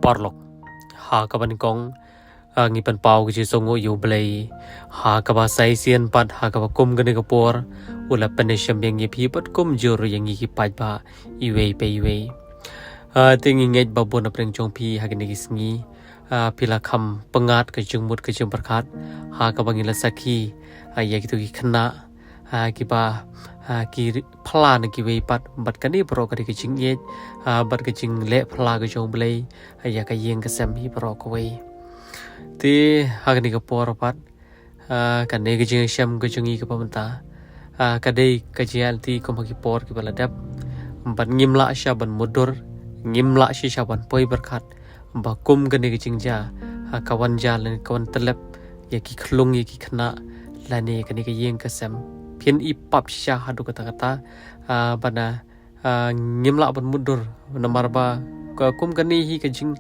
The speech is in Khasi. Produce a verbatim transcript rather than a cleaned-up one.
Paralok, ha kaba nyngkong, ah, ngi pynpaw ka jingsngewnguh ïa U Blei, ha kaba sa shisien pat, ha kaba kum kane ka por u la pynshem ïa ngi pat kumjuh ïa ngi ki paidbah iwei pa iwei. Ah, te ngi ngeit ba bun na pdeng jong phi ha kine ki sngi, ah, phi la kham pyngngad ka jingmut ka jingpyrkhat, ha kaba ngi la sakhi, ah, ïa kito ki khynnah, ah, kiba, ah, ki ri-, phla na kiwei pat, bad kane baroh ka dei ka jingïeit, ah, bad ka jingleh phla ka jong U Blei, ah, ïa ka ïing ka sem hi baroh kawei. Te ha kane ka por pat, ah, kane ka jingshem ka jong ngi kaba mynta, ah, ka dei ka jingïaid lynti kum ha ki por kiba la dep. Bad ngim lah shuh ban mutdur, ngim lah shuh shuh ban poi pyrkhat ba kum kane ka jingjia, ah, ka wan jia lane ka wan tyllep ïa ki khyllung ïa ki khynnah lane kane ka ïing ka sem. Phin i pap shisha haduh katta katta, ah, bad, ah, ngim lah ban mutdur namar ba ka kum kane hi ka jing